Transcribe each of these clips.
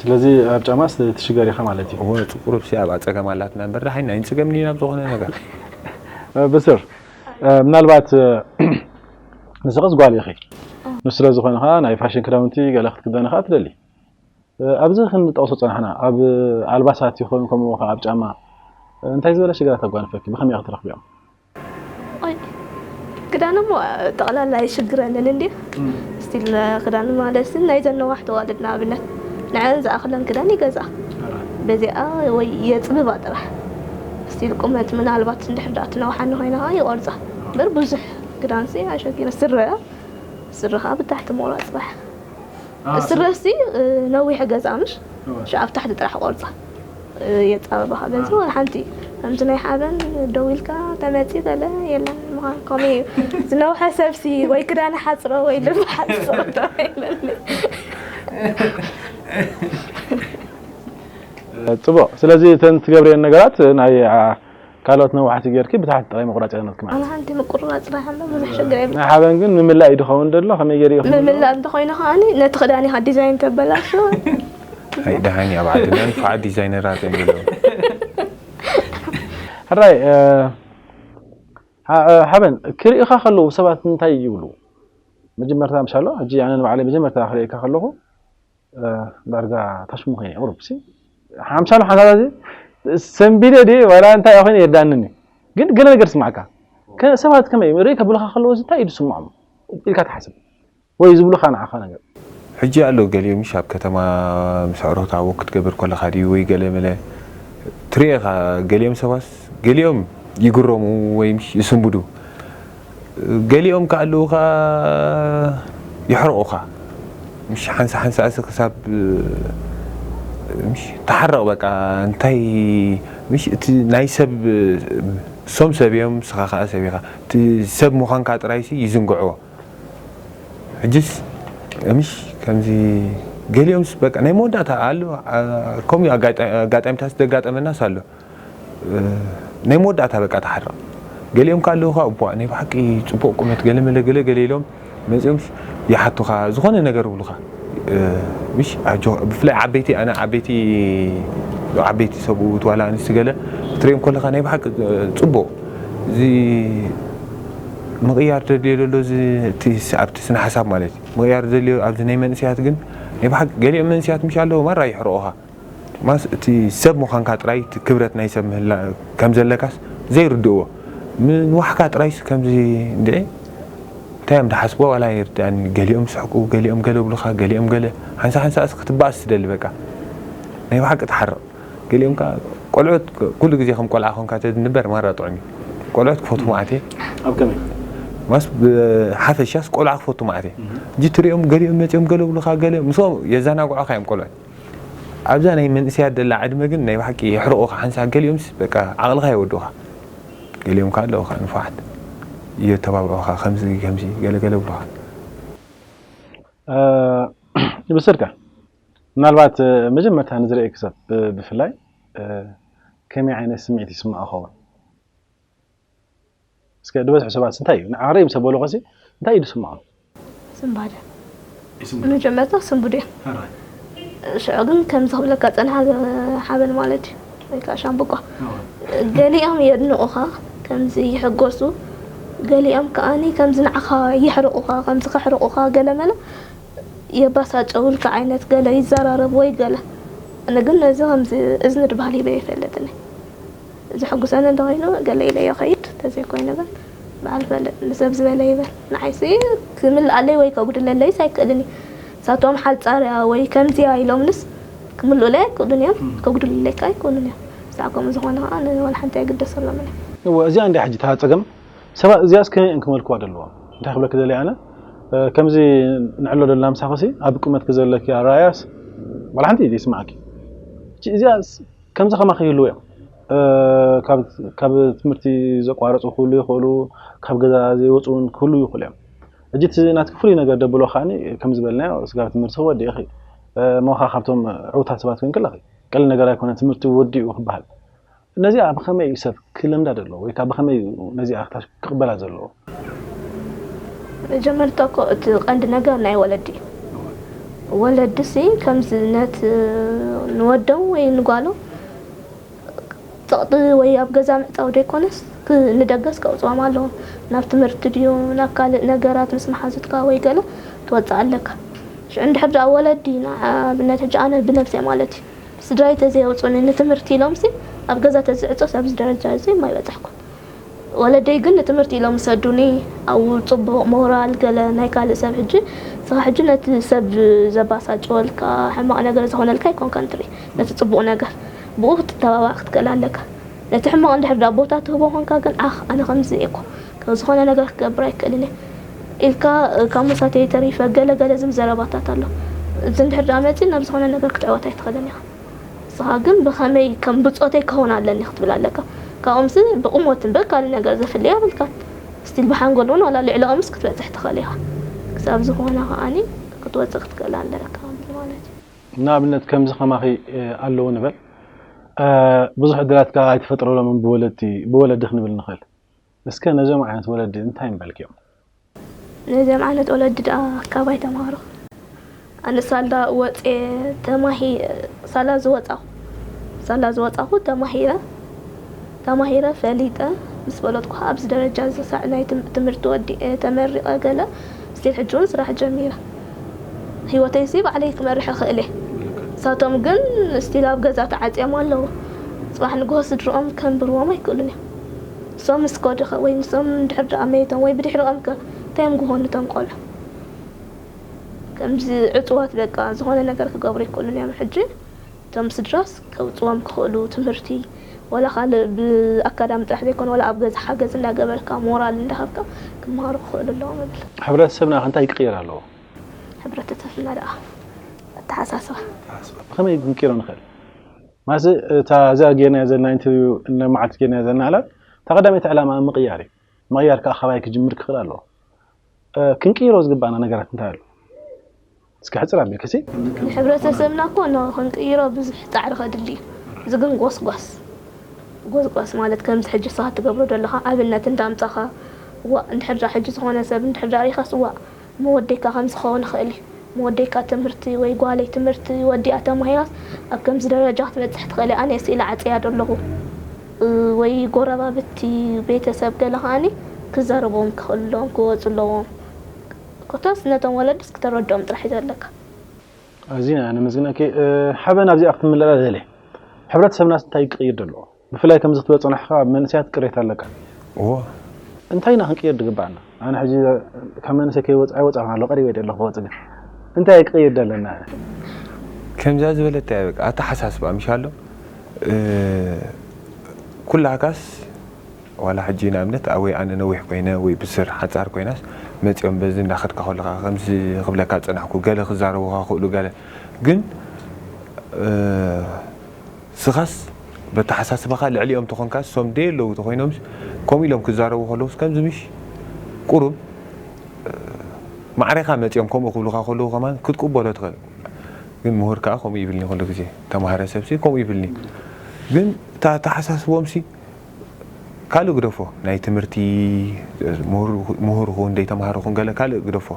ስለዚ ኣብ ጫማስ ትሽገር ኢኻ ማለት እዩ። እወ፣ ቁሩብ ሲ ኣብ ኣፀገም ኣላትና እምበር፣ ደሓን ኣይንፅገምን ኢና ኣብ ዝኾነ ነገር። ብስር ምናልባት ንስኽስ ጓል ኢኺ፣ ንሱ ስለ ዝኾነ ከዓ ናይ ፋሽን ክዳውንቲ ገለ ክትክደኒ ከዓ ትደሊ። ኣብዚ ክንጠቕሶ ፀናሕና፣ ኣብ ኣልባሳት ይኹን ከምኡ ከዓ ኣብ ጫማ እንታይ ዝበለ ሽግራት ኣጓንፈኪ? ብኸመይ ክትረኽብዮም? ኦይ፣ ክዳን እሞ ጠቕላላ ይሽግረንን እንዲ ስቲል ክዳን ማለት ናይ ዘነዋሕቲ ዋልድ ንኣብነት ንዐን ዝኣኽለን ክዳን ይገዝኣ፣ በዚኣ ወይ የፅብባ ጥራሕ። ስቲል ቁመት ምናልባት እንድሕር ደኣ ትነውሓኒ ኮይና ከዓ ይቆርፃ እምበር ብዙሕ ክዳንሲ ኣሸጊረ። ስረ ስረ ከዓ ብታሕቲ ምቑራፅ ጥራሕ። ስረሲ ነዊሕ ገዛ ምሽ ሽዓ ኣብ ታሕቲ ጥራሕ ቆርፃ የፃበባኻ ገንዘብ ሓንቲ ከምቲ ናይ ሓበን ደው ኢልካ ተመፂ ገለ የለን ምዃን ከምኡ እዩ። ዝነውሐ ሰብሲ ወይ ክዳን ሓፅሮ ወይ ልብ ሓፅሮ ተባሂለኒ። ፅቡቕ። ስለዚ እተን ትገብርየን ነገራት ናይ ካልኦት ነዋሕቲ ጌርኪ ብታሕቲ ጥራይ ምቁራፅ የለትኪ ማለት ኣነ ሓንቲ ምቁርራፅ ጥራሕ ኣሎ ብዙሕ ሽግር የብሉ። ናይ ሓበን ግን ምምላእ እዩ ድኸውን ደሎ ከመይ ገይሩ እዩ ክምልኦ? ምምላእ እንተኮይኑ ከዓኒ ነቲ ክዳን ኢኻ ዲዛይን ተበላሾ። ኣይ ደሓን ኣብ ዓድና ንፉዓት ዲዛይነራት እዮም ዘለዉ። ሕራይ ሓበን ክርእኻ ከለዉ ሰባት እንታይ ይብሉ? መጀመርታ ምሻሎ ሕጂ ኣነ ንባዕለይ መጀመርታ ክርእካ ከለኹ ዳርጋ ታሽሙ ኮይነ ቁሩብ ሲ ሓምሻሎ ሓንሳብ እዚ ሰንቢደ ድየ ዋላ እንታይ ኮይነ የርዳንን እዩ። ግን ገለ ነገር ስማዕካ ሰባት ከመይ ርእይ ከብልኻ ከለዎ እንታይ እዩ ዝስምዖም ኢልካ ትሓስብ ወይ ዝብሉኻ ንዓኻ ነገር? ሕጂ ኣሎ ገሊኦም ሽ ኣብ ከተማ ምስ ኣዕሩኽታ ወክ ክትገብር ከለኻ ድዩ ወይ ገለ መለ ትርእኻ ገሊኦም ሰባስ ገሊኦም ይግረሙ ወይ ምሽ ይስንብዱ። ገሊኦም ከ ኣለዉ ከ ይሕርቑኻ። ምሽ ሓንሳ ሓንሳ እሲ ክሳብ ምሽ ተሓረቕ በቃ እንታይ ምሽ እቲ ናይ ሰብ ሶም ሰብ እዮም ስኻ ከኣ ሰብ ኢኻ እቲ ሰብ ምዃንካ ጥራይሲ ይዝንግዕዎ። ሕጅስ ምሽ ከምዚ ገሊኦምስ በቃ ናይ መወዳእታ ኣሎ ከምኡ ኣጋጣሚታት ዘጋጠመናስ ኣሎ። ናይ መወዳእታ በቃ ትሓርቕ። ገሊኦም ከ ኣለዉ ከ እቧ ናይ ብሓቂ ጽቡቕ ቁመት ገለ መለ ገለ ገለ ኢሎም መጺኦም ይሓቱኻ ዝኾነ ነገር ይብሉኻ። ምሽ ኣጆ ብፍላይ ዓበይቲ ኣነ ዓበይቲ ዓበይቲ ሰብኡት ዋላ ኣንስቲ ገለ ክትሪኦም ከለኻ ናይ ብሓቂ ጽቡቕ እዚ ምቕያር ደድልዮ ዘሎ እዚ እቲ ኣብቲ ስነ ሓሳብ ማለት እዩ ምቕያር ደድልዮ ኣብዚ ናይ መንእሰያት ግን ናይ ብሓቂ ገሊኦም መንእሰያት ምሽ ኣለዉ ማራ ይሕርቑኻ። ማስ እቲ ሰብ ምዃንካ ጥራይ እቲ ክብረት ናይ ሰብ ምህላ ከም ዘለካስ ዘይርድእዎ ምንዋሕካ ጥራይስ ከምዚ እንድዒ እንታይ እዮም ድሓስቦ ዋላ ይርድኣኒ። ገሊኦም ስሕቁ፣ ገሊኦም ገለ ብሉኻ፣ ገሊኦም ገለ ሓንሳ ሓንሳ እስ ክትባእስ ትደሊ በቃ ናይ ብሓቂ ትሓርቕ። ገሊኦም ከ ቆልዑት ኩሉ ግዜ ከም ቆልዓ ኮንካ ተድንበር ማራ ጥዑም እዩ። ቆልዑት ክፈቱ ማዓት እየ ኣብ ከመይ ማስ ብሓፈሻስ ቆልዓ ክፈቱ ማዓት እየ። እንጂ ትሪኦም ገሊኦም መፂኦም ገለ ብሉኻ ገለ ምስኦም የዘናግዑኻ እዮም ቆልዑት። ኣብዛ ናይ መንእሰያት ደላ ዕድመ ግን ናይ ብሓቂ የሕርቑኻ ሓንሳ ገሊኦምስ በቃ ዓቕልኻ የወድኡኻ። ገሊኦም ከ ኣለዉ ከ ንፉዓት የተባብዑኻ ከምዚ ከምዚ ገለገለ ብሉኻ። ብስርካ ምናልባት መጀመርታ ንዝርእየኪ ሰብ ብፍላይ ከመይ ዓይነት ስምዒት ይስምዖ ኸውን? እስከ ዝበዝሑ ሰባት እንታይ እዩ ንዓረይ ምስ በልኾሲ እንታይ እዩ ዝስምዖም? ስንባደ መጀመርታ ስንቡድ እዮም። ሽዑ ግን ከምዚ ክብለካ ፀንሓ ሓበን ማለት እዩ ወይ ከዓ ሻምብቆ ገሊኦም የድንቑኻ ከምዚ ይሕጎሱ ገሊኦም ከዓኒ ከምዚ ንዓኻ የሕርቑኻ ከምዚ ከሕርቑኻ ገለ መለ የባሳጨውልካ ዓይነት ገለ ይዘራረብ ወይ ገለ ኣነ ግን ነዚ ከምዚ እዝኒ ድባሃል ሂበ ይፈልጥኒ ዘሐጉሰኒ እንተኾይኑ ገለ ኢለ ይኸይድ፣ ተዘይኮይኑ ግን በዓል ፈልጥ ንሰብ ዝበለ ይበል። ንዓይሲ ክምልኣለይ ወይ ከጉድለለይስ ኣይክእልን እዩ። ንሳቶም ሓጻር እያ ወይ ከምዚ እያ ኢሎምንስ ክምልኡለይ ኣይክእሉን እዮም፣ ከጉድሉለይ ከኣ ኣይክእሉን እዮም። ሳዕ ከምኡ ዝኾነ ከኣ ንወላ ሓንቲ ኣይግደሰሎምን እየ። እወ እዚኣ እንድያ ሕጂ እታ ጸገም፣ ሰባት እዚኣስ ከመይ እየን ክመልክዋ ዘለዎም? እንታይ ክብለኪ ደልየ ኣነ፣ ከምዚ ንዕሎ ዘለና ምሳኺሲ ኣብ ቁመትኪ ዘለኪ ኣረኣእያስ ዋላ ሓንቲ ይስምዓኪ። ሕጂ እዚኣስ ከምዚ ከማኺ ይህልዉ እዮም። ካብ ትምህርቲ ዘቋረፁ ክህሉ ይኽእሉ፣ ካብ ገዛ ዘይወፁ እውን ክህሉ ይኽእሉ እዮም። ሕጂ እቲ ናትኪ ፍሉይ ነገር ደብሎ ከዓኒ ከም ዝበልናዮ ስጋብ ትምህርቲ ክወዲ ኢኺ እሞ ከዓ ካብቶም ዕውታት ሰባት ኮይንኪ ኣለኺ። ቀሊል ነገር ኣይኮነን ትምህርቲ ወዲኡ ክበሃል። ነዚኣ ብኸመይ እዩ ሰብ ክለምዳ ዘለዎ ወይ ከዓ ብኸመይ እዩ ነዚኣ ክቕበላ ዘለዎ? መጀመርታ እኮ እቲ ቀንዲ ነገር ናይ ወለዲ እዩ። ወለድሲ ከምዚ ነት ንወዶም ወይ ንጓሎም ጸቕጢ ወይ ኣብ ገዛ ምዕጻው ዘይኮነስ፣ ክ-፣ ንደገስ ከውጽኦም ኣለዎም። ናብ ትምህርቲ ድዩ፣ ናብ ካልእ ነገራት ምስ መሓዙትካ ወይ ገለ ትወጽእ ኣለካ። ሽዑ እንድሕር ደኣ ወለዲ፣ ንኣብነት ሕጂ ኣነ ብነብሰይ ማለት እዩ፣ ስድራይ ተዘየውጹኒ ንትምህርቲ ኢሎምሲ፣ ኣብ ገዛ ተዝዕጾስ ኣብዚ ደረጃ እዚ ኣይበጻሕኩን። ወለደይ ግን ንትምህርቲ ኢሎም ዝሰዱኒ፣ ኣብኡ ጽቡቕ ሞራል ገለ ናይ ካልእ ሰብ፣ ሕጂ ንስኻ ሕጂ ነቲ ሰብ ዘባሳጭወልካ፣ ሕማቕ ነገር ዝኾነልካ ኣይኮንካን ትርኢ፣ ነቲ ጽቡቕ ነገር ብኡ ክትተባባዕ ክትክእል ኣለካ። ነቲ ሕማቕ እንድሕር ደኣ ቦታ ትህቦ ኮንካ ግን፣ ዓኽ ኣነ ከምዚ እየ እኮ፣ ካብ ዝኾነ ነገር ክገብር ኣይክእልን እየ ኢልካ፣ ካብ መሳተዪ ተሪፈ ገለ ገለ ዝብል ዘረባታት ኣሎ። እዚ እንድሕር ደኣ መጺኡ ናብ ዝኾነ ነገር ክትዕወት ኣይትኽእልን ኢኻ። ንስኻ ግን ብኸመይ ከም ብጾተይ ክኸውን ኣለኒ ክትብል ኣለካ። ካብኦምሲ ብቑሞት እምበር ካልእ ነገር ዘፍሊ የብልካን። ስቲል ብሓንጎል እውን ዋላ ልዕሊኦምስ ክትበጽሕ ትኽእል ኢኻ። ክሳብ ዝኾነ ከኣኒ ክትወጽእ ክትክእል ኣለካ ማለት እዩ። ንኣብነት ከምዚ ከማኺ፣ እ፣ ኣለዉ ንበል። እ፣ ብዙሕ ዕድላት ከኣ ኣይተፈጥረሎምን ብወለድቲ፣ ብወለዲ ክንብል ንኽእል። እስከ ነዞም ዓይነት ወለዲ እንታይ ምበልክዮም? ነዚኦም ዓይነት ወለዲ ደኣ ካባይ ተማሃሩ። ኣነ ሳላ ወፅየ ተማሂ-፣ ሳላ ዝወፃኹ፣ ሳላ ዝወፃኹ ተማሂረ፣ ተማሂረ ፈሊጠ ምስ በለጥኩ ኣብዚ ደረጃ እዚ ሳዕ ናይ ትም-፣ ትምህርቲ ወዲኤ ተመሪቐ ገለ ስቲል ሕጂ እውን ስራሕ ጀሚረ። ህይወተይ ሲ ባዕለይ ክመርሕ እኽእል እየ። ንሳቶም ግን ስቲል ኣብ ገዛ ተዓፅዮም ኣለዉ። ፅባሕ ንግሆ ስድርኦም ከንብርዎም ኣይክእሉን እዮም። ንሶም ምስ ከዱ ኸ ወይ ንሶም እንድሕር ደኣ መይቶም ወይ ብድሕሪኦም ከ እንታይ እዮም ክኾኑ እቶም ቆልዑ? ከምዚ ዕጹዋት በቃ ዝኾነ ነገር ክገብሩ ኣይክእሉን እዮም። ሕጂ እቶም ስድራስ ከውጽዎም ክኽእሉ ትምህርቲ ወላ ካልእ ብኣካዳሚ ጥራሕ ዘይኮነ ወላ ኣብ ገዛ ሓገዝ እንዳገበርካ ሞራል እንዳሃብካ ክመሃሩ ክኽእሉ ኣለዎም እብል። ሕብረተሰብና ከ እንታይ ክቕየር ኣለዎ? ሕብረተሰብና ደኣ ኣተሓሳስባ። ብኸመይ ክንቅይሮ ንኽእል? ማለት እታ እዛ ጌርናያ ዘለና ኢንተርቪው እነ መዓልቲ ጌርናያ ዘለና ዕላል እታ ቀዳመይቲ ዕላማ ምቕያር እዩ። ምቕያር ከኣ ካባይ ክጅምር ክኽእል ኣለዎ። እ፣ ክንቅይሮ ዝግባኣና ነገራት እንታይ ኣሎ? እስኪ ሕጽር ኣቢልክሲ። ንሕብረተሰብና እኮ ንኽንቅይሮ ብዙሕ ጻዕሪ ከድሊ እዩ። እዚ ግን ጎስጓስ፣ ጎስጓስ ማለት ከምዚ ሕጂ ንስኻ ትገብሮ ዘለኻ ኣብነት እንዳምጻኻ፣ ዋእ፣ እንድሕር ደኣ ሕጂ ዝኾነ ሰብ እንድሕር ደኣ ሪኻስ፣ ዋእ፣ መወደይካ ከምዚ ክኸውን ይኽእል እዩ። መወደይካ ትምህርቲ ወይ ጓለይ ትምህርቲ ወዲኣ ተማሂራስ ኣብ ከምዚ ደረጃ ክትበጽሕ ትኽእል እያ። ኣነ ስኢለ ዓጽያ ዶ ኣለኹ? እ፣ ወይ ጎረባብቲ ቤተሰብ ገለ ከኣኒ ክዛረብዎም ክኽእሉ ኣለዎም፣ ክወጹ ኣለዎም። ኮታስ ነቶም ወለድስ ክተረድኦም ጥራሕ እዩ ዘለካ። ኣዚና ነመስግነኪ። እ፣ ሓበን ኣብዚኣ ክትምለላ ደልየ። ሕብረተሰብናስ እንታይ ክቕይር ደለዎ? ብፍላይ ከምዚ ክትበል ጸናሕካ ኣብ መንእሰያት ቅሬታ ኣለካ። እዎ። እንታይ ኢና ክንቅይር ዝግባኣና? ኣነ ሕጂ ካብ መንእሰይ ከይወጽእ ኣይወጻኹን ኣለኹ፣ ቀሪበ እየ ዘለኹ ክወጽእ ግን። እንታይ ክቕይር ደለና? ከምዛ ዝበለት እያ በቃ ኣተሓሳስባ ምሽ ኣሎ። እ፣ ኩላካስ ዋላ ሕጂ ንኣብነት ኣብ ወይ ኣነ ነዊሕ ኮይነ ወይ ብስር ሓጻር ኮይናስ መጺኦም በዚ እንዳኸድካ ከለኻ ከምዚ ክብለካ ጸናሕኩ፣ ገለ ክዛረቡኻ ክእሉ ገለ ግን፣ እ፣ ስኻስ በተሓሳስባኻ ልዕሊኦም ተኾንካ እሶም ደይ ኣለዉ ተኾይኖም ከምኡ ኢሎም ክዛረቡ ከለውስ ከምዚ ምሽ ቁሩብ፣ እ፣ ማዕሬኻ መጺኦም ከምኡ ክብሉኻ ከለዉ ከማን ክትቅበሎ ትኽእል። ግን ምሁር ከኣ ከምኡ ይብልኒ ኩሉ ግዜ። ተማሃረ ሰብሲ ከምኡ ይብልኒ። ግን እታ ኣተሓሳስቦምሲ ካልእ ግደፎ፣ ናይ ትምህርቲ ምሁር፣ ምሁር ኹን ደይተማሃረ ኹን ገለ ካልእ ግደፎ።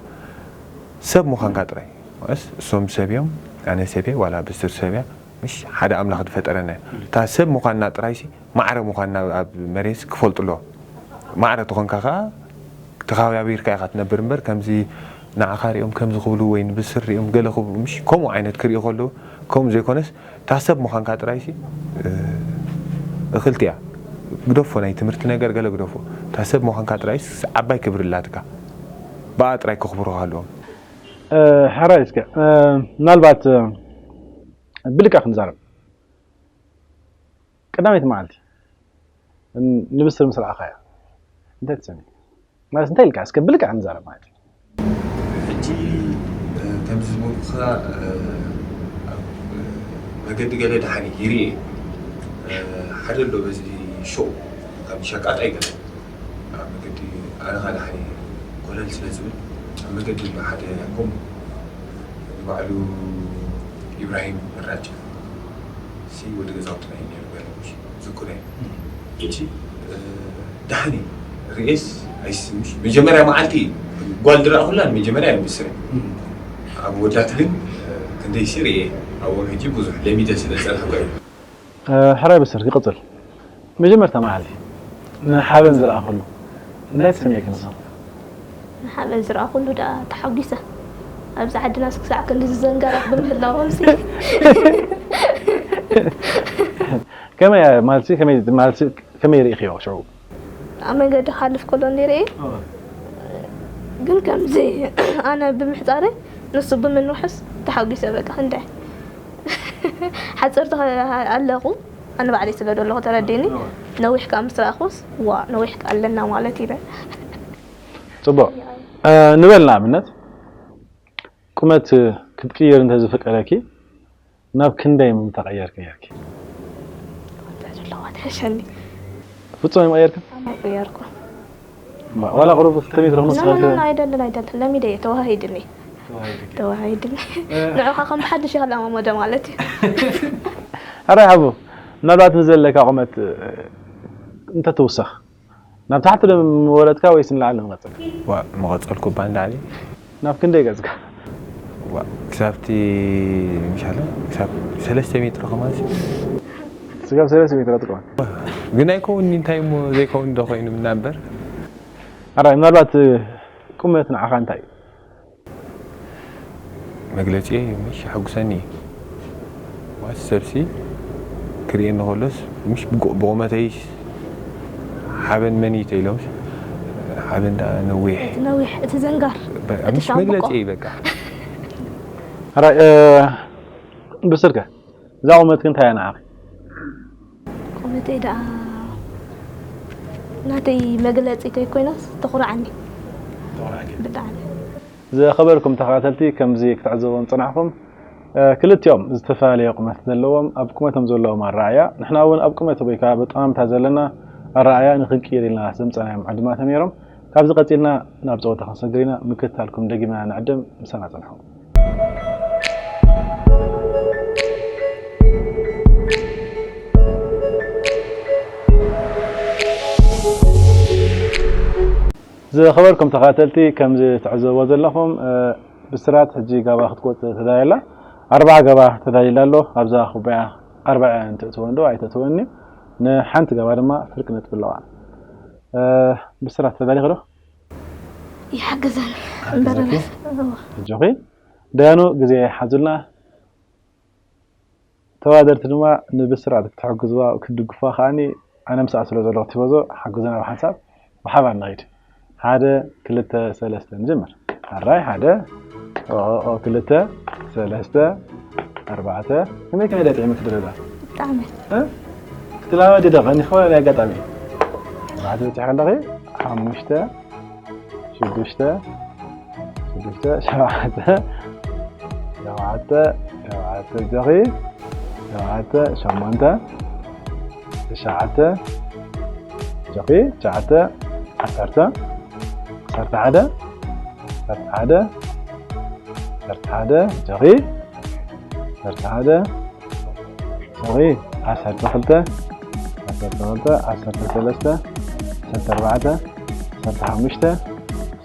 ሰብ ምዃንካ ጥራይ። ማለት እሶም ሰብ እዮም፣ ኣነ ሰብ እየ፣ ዋላ ብስር ሰብ እያ። ምሽ ሓደ ኣምላኽ ዝፈጠረና እዩ። እታ ሰብ ምዃንና ጥራይሲ ማዕረ ምዃንና ኣብ መሬትሲ ክፈልጡ ኣለዎ። ማዕረ ተኾንካ ከኣ ተኻባቢርካ ኢኻ ትነብር እምበር ከምዚ ንዓኻ ሪኦም ከምዚ ክብሉ ወይ ንብስር ሪኦም ገለ ክብሉ ምሽ ከምኡ ዓይነት ክርእዩ ከለዉ ከምኡ ዘይኮነስ እታ ሰብ ምዃንካ ጥራይሲ፣ እ፣ እኽልቲ እያ። ግደፎ፣ ናይ ትምህርቲ ነገር ገለ ግደፎ። እታ ሰብ ምዃንካ ጥራይስ ዓባይ ክብሪ ኣላትካ። ብኣ ጥራይ ከኽብሩኻ ኣለዎም። እ፣ ሕራይ እስከ፣ እ፣ ምናልባት፣ እ፣ ብልካ ክንዛረብ። ቀዳመይቲ መዓልቲ ን-፣ ንብስር ምስ ረኣኻያ እንታይ ተሰሚዑ? ማለት እንታይ ኢልካ? እስከ ብልክዕ ንዛረብ ማለት እዩ። ሕጂ፣ እ፣ ከምዚ ዝበልኩኻ፣ እ፣ ኣብ፣ እ፣ መገዲ ገለ ደሓን ይርኤ። እ፣ ሓደ ኣሎ በዚ ሾው ካብ ሸቃጣይ ገለ ኣብ መገዲ ኣረኻ ደሓን ኮለል ስለ ዝብል ኣብ መገዲ ኣሎ ሓደ ከምኡ ንባዕሉ ኢብራሂም መራጫ ሲ ወዲ ገዛውትና እዩ ነይሩ ገለ ምሽ ዝኩነ። እም። እቺ፣ እ፣ ደሓን እዩ። ርኤስ ኣይስምሽ። መጀመርያ መዓልቲ ጓል ድረኣ ኩላ መጀመርያ እዩ ምስረ። እም። ኣብ ወዳት ግን ደይሲ ርእየ ኣብኡ ሕጂ ብዙሕ ለሚደ ስለ ዝጸናሕኩ እዩ። ሕራይ ብስር ይቕጽል። መጀመርታ መዓልቲ ንሓበን ዝረኣኹሉ እንታይ ተሰሚዕኪ ንስኺ? ንሓበን ዝረኣኹሉ ደኣ ተሓጒሰ። ኣብዚ ዓድናስ ክሳዕ ክንድዚ ዘንጋራት ብምህላዎም ሲ። ከመይ ማለት ከመይ ማለት ከመይ ርኢኽዮ ሽዑ? ኣብ መንገዲ ክሓልፍ ከሎ እንዲርኤ ግን ከምዚ ኣነ ብምሕጻረይ ንሱ ብምንውሕስ ተሓጒሰ በቃ ክንደ ሓጸርቲ ኣለኹ ኣነ ባዕለይ ስለ ዘለኹ ተረዲኒ ነዊሕ ከዓ ምስ ረኣኹስ ዋ ነዊሕ ከዓ ኣለና ማለት ኢለ። ጽቡቕ። ንበል ንኣብነት ቁመት ክትቅይር እንተዝፍቀደኪ ናብ ክንደይ ምተቐየርኪ ነርኪ? ዘለዋ ትሕሸኒ። ፍጹም ኣይምቐየርክን? ኣይቀየርኩ። ዋላ ቁሩብ ክልተ ሜትሮ ክነስኻ ኣይደልን ኣይደልን ለሚደ እየ ተዋሂድኒ። ተዋሂድኒ። ንዑኻ ከም ብሓድሽ ኢኻ ለማመዶ ማለት እዩ። ሕራይ ሓቡ ምናልባት ንዘለካ ቁመት እንተትውሰኽ ናብ ታሕቲ ዶ ምወረድካ ወይስ ንላዕሊ ዶ ምቐጸልካ? ዋ ምቐጸልኩ እባ ንላዕሊ። ናብ ክንደይ ገጽካ? ዋ ክሳብቲ ምሻለ ክሳብ ሰለስተ ሜትሮ ከማን። ስጋብ ሰለስተ ሜትሮ ትቆም። ግን ኣይከውን እንታይ እሞ ዘይከውን ዶ ኮይኑ ምናበር። ኣራይ ምናልባት ቁመት ንዓኻ እንታይ እዩ? መግለጺ ምሽ የሐጉሰኒ እዩ። ማለት ሰብሲ ክርእየኒ ከሎስ ምሽ ብቁመተይ ሓበን መን እዩ ተኢሎምስ ሓበን ደኣ ነዊሕ ነዊሕ እቲ ዘንጋር እቲ ሻምብቆ መግለጺ እዩ በቃ። ሕራይ ብስርከ እዛ ቁመትኪ እንታይ እያ ንዓኺ? ቁመተይ ደኣ ናተይ መግለጺ ተይኮይናስ ተኹርዓኒ ብጣዕሚ። ዝኸበርኩም ተኸታተልቲ ከምዚ ክትዕዘብዎም ዝጸናሕኹም ክልቲኦም ዝተፈላለየ ቁመት ዘለዎም ኣብ ቁመቶም ዘለዎም ኣረኣእያ ንሕና እውን ኣብ ቁመት ወይ ከዓ ብጠማምታ ዘለና ኣረኣእያ ንኽንቅይር ኢልና ዘምጸናዮም ዕድማት እዮም ነይሮም። ካብዚ ቀጺልና ናብ ጸወታ ክንሰግር ኢና። ምክትታልኩም ደጊምና ንዕድም። ምሳና ጽንሑ። ዝኸበርኩም ተኸታተልቲ ከምዚ ትዕዘብዎ ዘለኹም ብስራት ሕጂ ጋባ ክትቆጽር ተዳልያ ኣላ። ኣርብዓ ጋባ ተዳልዩላ ኣሎ። ኣብዛ ኩባያ ኣርብዓ እየን ትእትወን ዶ ኣይተእትወን እዩ። ንሓንቲ ጋባ ድማ ፍርቂ ነጥቢ ኣለዋ። ብስራት ተዳሊኺ ዶ? ይሓግዘን እምበር ኣጆኺ ደያኑ ግዜ ሓዙልና። ተወዳደርቲ ድማ ንብስራት ክትሕግዝዋ ክትድግፍዋ ከዓኒ ኣነ ምስኣ ስለ ዘለኹ ቲፎዞ ሓግዙና ብሓንሳብ ብሓባር ንኺድ ሓደ ክልተ ሰለስተ ንጅምር ኣራይ ሓደ ኦኦኦ ክልተ ሰለስተ ኣርባዕተ ከመይ ከመይ ዳ ጥዕምኪ ድረዛ ብጣዕሚ ክትላመዲ ዶ ቀኒኽዋ ናይ ኣጋጣሚ ኣርባዕተ በፂሕ ከለኺ ሓሙሽተ ሽዱሽተ ሽዱሽተ ሸውዓተ ሸውዓተ ሸውዓተ እጆኺ ሸውዓተ ሸሞንተ ትሽዓተ እጆኺ ትሽዓተ ዓሰርተ ዓሰርተ ሓደ ዓሰርተ ሓደ ዓሰርተ ሓደ እጆኺ ዓሰርተ ሓደ ሶሪ ዓሰርተ ክልተ ዓሰርተ ክልተ ዓሰርተ ሰለስተ ዓሰርተ ኣርባዕተ ዓሰርተ ሓሙሽተ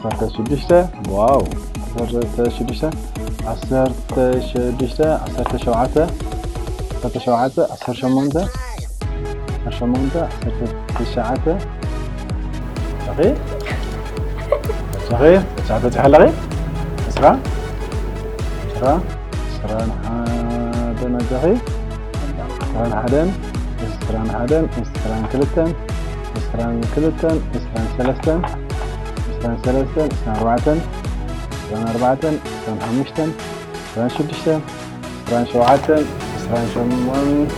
ዓሰርተ ሽዱሽተ ዋው ዓሰርተ ሽዱሽተ ዓሰርተ ሽዱሽተ ዓሰርተ ሸውዓተ ዓሰርተ ሸውዓተ ዓሰርተ ሸሞንተ ዓሰርተ ሸሞንተ ዓሰርተ ትሽዓተ ኦኬ ኦኬ ትሽዓተ በፂሐ ኣለኺ ዕስራ ዕስራ ዕስራን ሓደን ኣጆኺ ዕስራን ሓደን ዕስራን ሓደን ዕስራን ክልተን ዕስራን ክልተን ዕስራን ሰለስተን ዕስራን ሰለስተን ዕስራን ኣርባዕተን ዕስራን ኣርባዕተን ዕስራን ሓሙሽተን ዕስራን ሽዱሽተን ዕስራን ሸውዓተን ዕስራን ሸሞንተን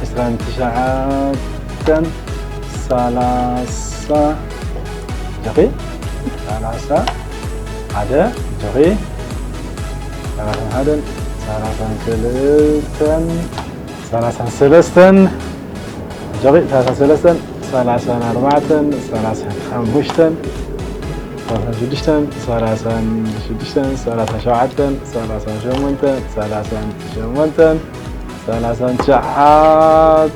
ዕስራን ትሽዓተን ሰላሳ እጆኺ ሰላሳ ሓደ እጆኺ ሰላሳን ሓደን ሰላሳን ክልተን ሰላሳን ሰለስተን እጆኺ ሰላሳን ሰለስተን ሰላሳን ኣርባዕተን ሰላሳን ሓሙሽተን ሰላሳን ሽዱሽተን ሰላሳን ሽዱሽተን ሰላሳን ሸውዓተን ሰላሳን ሸሞንተን ሰላሳን ሸሞንተን ሰላሳን ትሽዓተን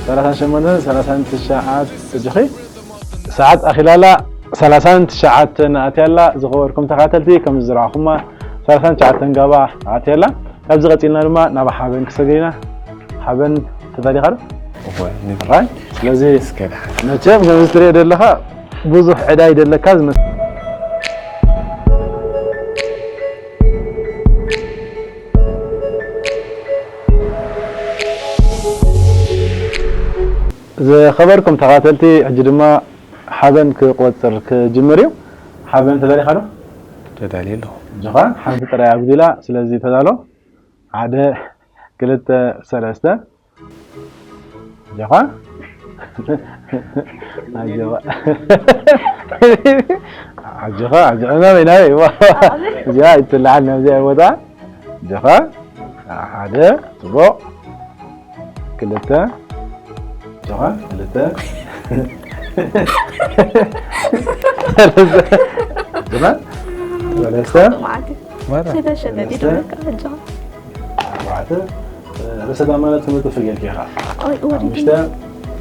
ሰላሳን ሸሞንተን ሰላሳን ትሽዓት እጆኺ ሰዓት ኣኺላላ ሰላሳን ትሽዓተን ኣትያ ኣላ። ዝኸበርኩም ተኸታተልቲ፣ ከም ዝረኣኹማ ሰላሳን ትሽዓተን ጋባ ኣትያ ኣላ። ካብዚ ቀጺልና ድማ ናብ ሓበን ክሰግር ኢና። ሓበን ተዳሊኻ ዶ? እወ፣ ን- ራይ። ስለዚ እስከ ደሓን። መቸም ከምዚ ትሪኦ ዘለኻ ብዙሕ ዕዳ ይደለካ ዝመስል። ዝኸበርኩም ተኸታተልቲ፣ ሕጂ ድማ ሓበን ክቆጽር ክጅምር እዩ። ሓበን ተዳሊኻ ዶ? ተዳልየ ኣለኹ። ጆኻ ሓንቲ ጥራይ ኣጉዲላ፣ ስለዚ ተዳሎ። ሓደ፣ ክልተ፣ ሰለስተ። ጆኻ ኣጆኻ። ኣጆኻ፣ ኣጆኻ። ናበይ፣ ናበይ? እዚኣ ኣይትለዓል፣ ናብዚኣ ቦታ። ጆኻ ሓደ፣ ጽቡቕ። ክልተ። ጆኻ ክልተ። ጆኻ ሰለስተ። መዓልቲ ማራ። ሸተ ሸተ ዲዶ በቃ ኣጆኻ። ኣርባዕተ። ርእሰ ዳማና ትምህርቲ ፍገግ ኢኻ። ኦይ ወዲ ሓሙሽተ።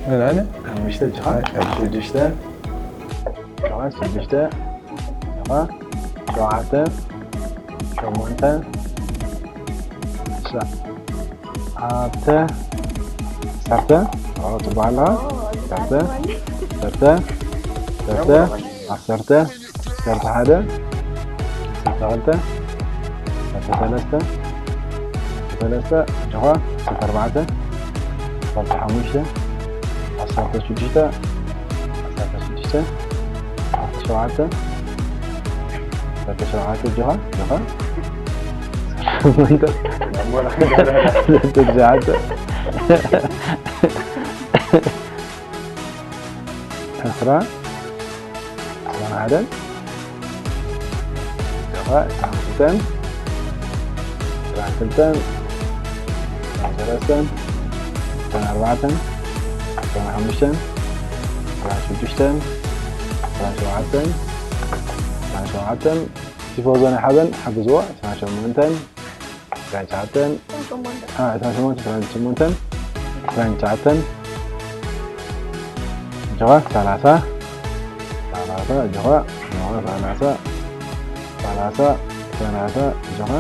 ምን ኣነ? ሓሙሽተ ጆኻ ሽዱሽተ። ጆኻ ሽዱሽተ። ጆኻ ሸውዓተ። ሸሞንተ። ትሽዓተ። ዓሰርተ። ኦ፣ ጽቡቕ ኣለኻ። ዓሰርተ። ዓሰርተ። ዓሰርተ። ዓሰርተ። ዓሰርተ ሓደ። ዓሰርተ ክልተ። ዓሰርተ ሰለስተ። ዓሰርተ ሰለስተ። ጆኻ ዓሰርተ ኣርባዕተ። ዓሰርተ ሓሙሽተ። ዓሰርተ ሽዱሽተ። ዓሰርተ ሽዱሽተ። ዓሰርተ ሸውዓተ። ዓሰርተ ሸውዓተ። ጆኻ፣ ጆኻ። ዓሰርተ ትሽዓተ። ዕስራ። ዕስራን ሓደን። ጆኻ፣ ዕስራን ክልተን። ዕስራን ክልተን። ዕስራን ሰለስተን። ዕስራን ኣርባዕተን። ዕስራን ሓሙሽተን። ዕስራን ሽዱሽተን። ዕስራን ሸውዓተን። ዕስራን ሸውዓተን። ቲፎዞ ናይ ሓበን ሓግዝዎ። ዕስራን ሸሞንተን። ዕስራን ትሽዓተን። አ፣ ዕስራን ሸሞንተን። ዕስራን ሸሞንተን። ዕስራን ትሽዓተን። ጆኻ ሰላሳ። ሰላሳ ጆኻ። ጆኻ ሰላሳ። ሰላሳ። ሰላሳ ጆኻ።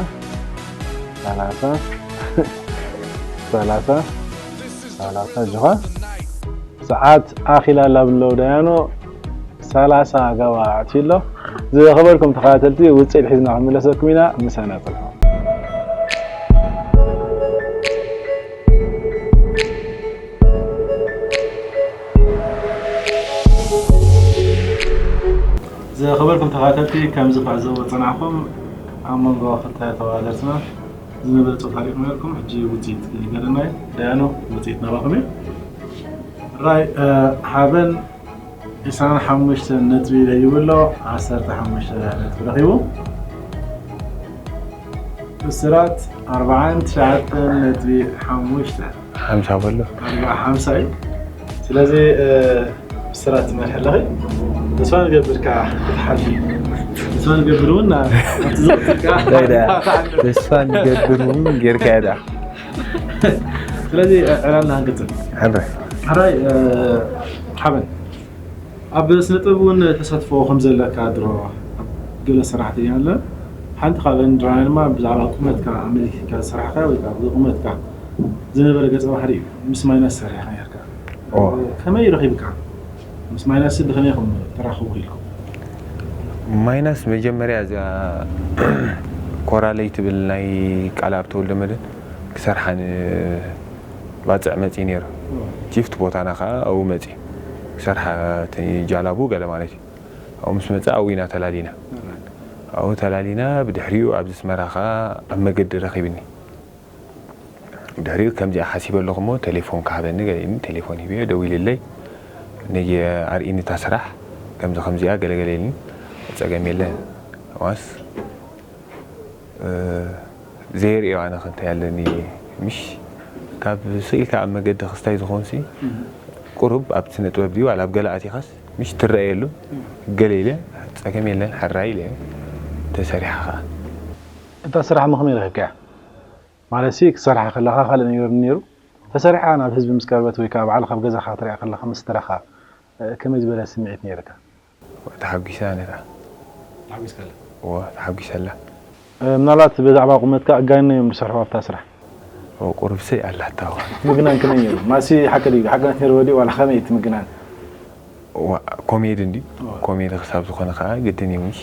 ሰላሳ። ሰላሳ። ሰላሳ ጆኻ። ሰዓት ኣኺላ ኣላ ብለው ዳያኖ ሰላሳ ጋባ ኣዕትዩ ኣሎ። ዝኸበርኩም ተኸታተልቲ፣ ውፅኢት ሒዝና ክንምለሰኩም ኢና። ምሳና ጽንሑ። ዝኸበርኩም ተኸታተልቲ፣ ከም ዝትዕዘቡ ዝጸናሕኩም፣ ኣብ መንጎ ክልተ ተወዳደርትና ዝነበረ ጸወታ ርኢኹም ነርኩም። ሕጂ ውጽኢት ገለና እዩ። ዳያኖ፣ ውጽኢት ናባኹም እዩ። ራይ፣ እ፣ ሓበን ዕስራን ሓሙሽተን ነጥቢ ረኺቡ ኣሎ። ዓሰርተ ሓሙሽተ ነጥቢ ረኺቡ። ብስራት ኣርባዓን ትሽዓተን ነጥቢ ሓሙሽተ። ሓምሳ በሎ። ኣርባዓ ሓምሳ እዩ። ስለዚ፣ እ፣ ብስራት ትመርሒ ኣለኺ። ተስፋ ንገብር ከኣ ክትሓልፊ። ተስፋ ንገብር እውን ኣብቲ ዘውፅእካ እንታይ ደኣ? ተስፋ ንገብር እውን ጌርካ እያ ደኣ። ስለዚ፣ እ፣ ዕላልና ክንቅጽል። ሕራይ። ሕራይ፣ እ፣ ሓበን። ኣብ ስነ ጥበብ እውን ተሳትፎ ከም ዘለካ ድሮ ኣብ ገለ ስራሕቲ እያ ኣለ። ሓንቲ ካብአን ድራማ ድማ ብዛዕባ ቁመትካ ኣመልኪትካ ዝሰራሕካ ወይ ከዓ ብቁመትካ ዝነበረ ገጸ ባህሪ እዩ። ምስ ማይናስ ሰሪሕካ ነርካ። ኦ። ከመይ ረኺብካ? ምስ ማይናስ ብኸመይ ኢኹም ተራኽቡ ኢልኩም? ማይናስ መጀመርያ እዚኣ ኮራለይ ትብል ናይ ቃልኣብ ተወልደ መድህን ክሰርሓ ን ባጽዕ መጺኡ ነይሩ። ቺፍት ቦታና ከዓ ኣብኡ መጺኡ ክሰርሓ እቲ ጃላቡ ገለ ማለት እዩ። ኣብኡ ምስ መጸ ኣብኡ ኢና ተላሊና። ኣብኡ ተላሊና ብድሕሪኡ ኣብዚ ኣስመራ ከዓ ኣብ መገዲ ረኺብኒ። ድሕሪኡ ከምዚኣ ሓሲበ ኣለኹ እሞ ቴሌፎን ክሃበኒ ገለ ኢሉኒ፣ ቴሌፎን ሂበዮ፣ ደዊልለይ። ነየ ኣርእኒ እታ ስራሕ ከምዚ ከምዚኣ ገለ ገለ ኢሉኒ። ጸገም የለን። ዋስ እ፣ ዘየርእዮ ኣነ ከ እንታይ ኣለኒ? ምሽ ካብ ስኢልካ ኣብ መገዲ ክስታይ ዝኾንሲ ቁሩብ ኣብ ስነ ጥበብ ድዩ ዋላ ኣብ ገለ ኣቲኻስ ምሽ ትረኣየሉ ገለ ኢለ ጸገም የለን ሕራይ ኢለ ተሰሪሓ ኸኣ። እታ ስራሕ ሞ ከመይ ረኺብካያ? ማለትሲ ክትሰርሓ ከለኻ ካልእ ነገር ነይሩ? ተሰሪሓ ናብ ህዝቢ ምስ ቀረበት ወይ ከዓ ባዕልኻ ኣብ ገዛኻ ክትሪኣ ከለኻ ምስ ተረኻ፣ እ፣ ከመይ ዝበለ ስምዒት ነይርካ? ተሓጒሳ ነታ ተሓጒስካላ? እዎ ተሓጒሰላ። ምናልባት ብዛዕባ ቁመትካ ኣጋንኖም ዝሰርሑ ኣብታ ስራሕ ቁሩብሰይ ኣላታ። ምግናን ከመይ ነይሩ? ማሲ ሓቂ ድዩ? ሓቅነት ነይርዎ ድዩ? ዋላ ከመይ እቲ ምግናን? ኮሜዲ እንዲ ኮሜዲ ክሳብ ዝኾነ ከዓ ግድን እዩ ምሽ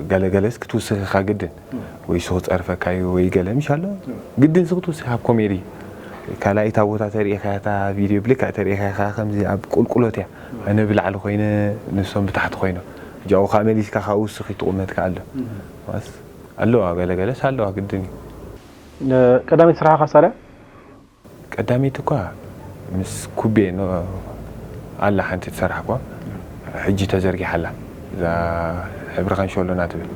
ገለገለስ ክትውስኽ ኢኻ ግድን ወይ ሱ ክፀርፈካ እዩ ወይ ገለ ምሽ ኣሎ ግድን ሱ ክትውስኽ ኣብ ኮሜዲ ካልኣይታ ቦታ ተሪኢኻ እታ ቪድዮ ብልክዕ ተሪኢኻ ኢኻ ከምዚ ኣብ ቁልቁሎት እያ ኣነ ብላዕሊ ኮይነ ንሶም ብታሕቲ ኮይኖም እጃኡ ከዓ መሊስካ ከዓ ውስኽ ይትቑመትካ ኣሎ ኣለዋ ገለገለስ ኣለዋ ግድን እዩ ቀዳመይቲ ስራሕኻ ሳርያ ቀዳመይቲ እኳ ምስ ኩቤ ኣላ ሓንቲ ትሰርሓ እኳ ሕጂ ተዘርጊሓ ኣላ እዛ ሕብሪ ከንሸሎና ትብል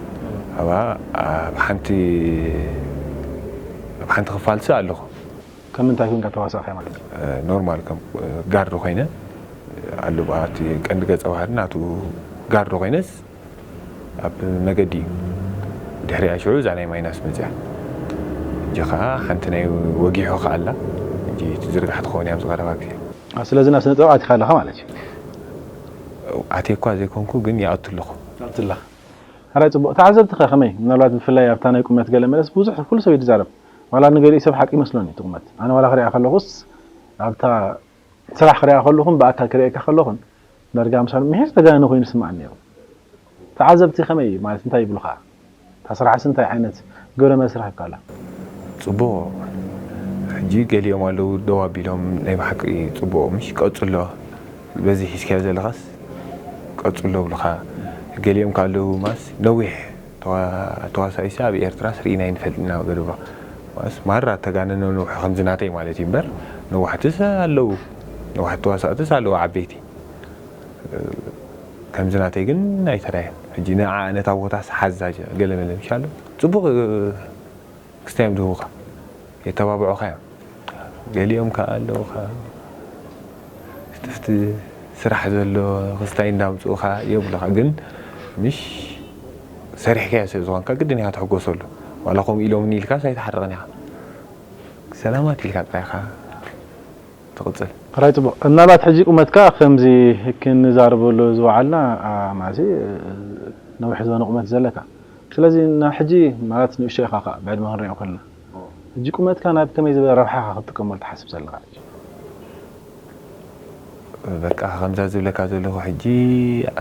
ኣብኣ ኣብ ሓንቲ ኣብ ሓንቲ ክፋልሲ ኣለኹ ከም ምንታይ ኮንካ ተዋሳእካ ማለት እዩ ኖርማል ከም ጋርድ ኮይነ ኣሎ ብኣ እቲ ቀንዲ ገጸ ባህሪ ናቱ ጋርድ ኮይነስ ኣብ መገዲ እዩ ድሕሪኣ ሽዑ እዛ ናይ ማይናስ መፅያ እጂ ከዓ ሓንቲ ናይ ወጊሖ ከኣላ እጂ ትዝርጋሕ ትኸውን እያ ኣብዚ ቀረባ ግዜ ስለዚ ናብ ስነ ጥበብ ኣቲኻ ኣለኻ ማለት እዩ ኣትየ እኳ ዘይኮንኩ ግን ይኣቱ ኣለኹ ኣብትላ ሕራይ ፅቡቅ ተዓዘብቲ ከ ከመይ ምናልባት ብፍላይ ኣብታ ናይ ቁመት ገለ መለስ ብዙሕ ኩሉ ሰብ ይዛረብ ዋላ ንገሊኡ ሰብ ሓቂ ይመስሎኒ እቲ ቁመት ኣነ ዋላ ክሪኣ ከለኹስ ኣብታ ስራሕ ክሪኣ ከለኹን ብኣካል ክሪኤካ ከለኹን ዳርጋ ምሳል ምሒር ተጋነነ ኮይኑ ይስምዓኒ ነይሩ። ተዓዘብቲ ከመይ እዩ ማለት እንታይ ይብሉኻ? እታ ስራሕስ እንታይ ዓይነት ግብረ መልሲ ረኺብካላ? ፅቡቕ ሕጂ ገሊኦም ኣለዉ ደው ኣቢሎም ናይ ብሓቂ ፅቡቕ ምሽ ቀፅሎ በዚ ሒዝካዮ ዘለኻስ ቀፅሎ ብሉኻ ገሊኦም ከ ኣለዉ ማስ ነዊሕ ተዋሳኢሲ ኣብ ኤርትራስ ርኢና ይንፈልጥ ኢና ገድብሮ ማስ ማራ ተጋነነ ንውሑ ከምዚ ናተይ ማለት እዩ እምበር ነዋሕትስ ኣለዉ ነዋሕቲ ተዋሳእትስ ኣለዉ ዓበይቲ ከምዚ ናተይ ግን ኣይተራየን ሕጂ ንዓ ነታ ቦታስ ሓዛ ገለመለ ምሻሎ ፅቡቕ ክስታይ እዮም ዝህቡኻ የተባብዑኻ እዮም ገሊኦም ከዓ ኣለዉ ከዓ ትፍቲ ስራሕ ዘሎ ክስታይ እንዳምፅኡኻ የብሉኻ ግን ምሽ ሰሪሕካዮ ስለ ዝኾንካ ግድን ኢኻ ትሕጎሰሉ ዋላ ከምኡ ኢሎምኒ ኢልካስ ኣይትሓርቕን ኢኻ ሰላማት ኢልካ ጥራይ ኢኻ ትቕፅል ሕራይ ፅቡቕ ምናልባት ሕጂ ቁመትካ ከምዚ ክንዛረበሉ ዝወዓልና ማለትሲ ነዊሕ ዝበነ ቁመት ዘለካ ስለዚ ናብ ሕጂ ማለት ንእሽቶ ኢኻ ከዓ ብዕድመ ክንሪኦ ከለና ሕጂ ቁመትካ ናብ ከመይ ዝበለ ረብሓኻ ክትጥቀመሉ ትሓስብ ዘለኻ ሕጂ በቃ ከምዛ ዝብለካ ዘለኹ ሕጂ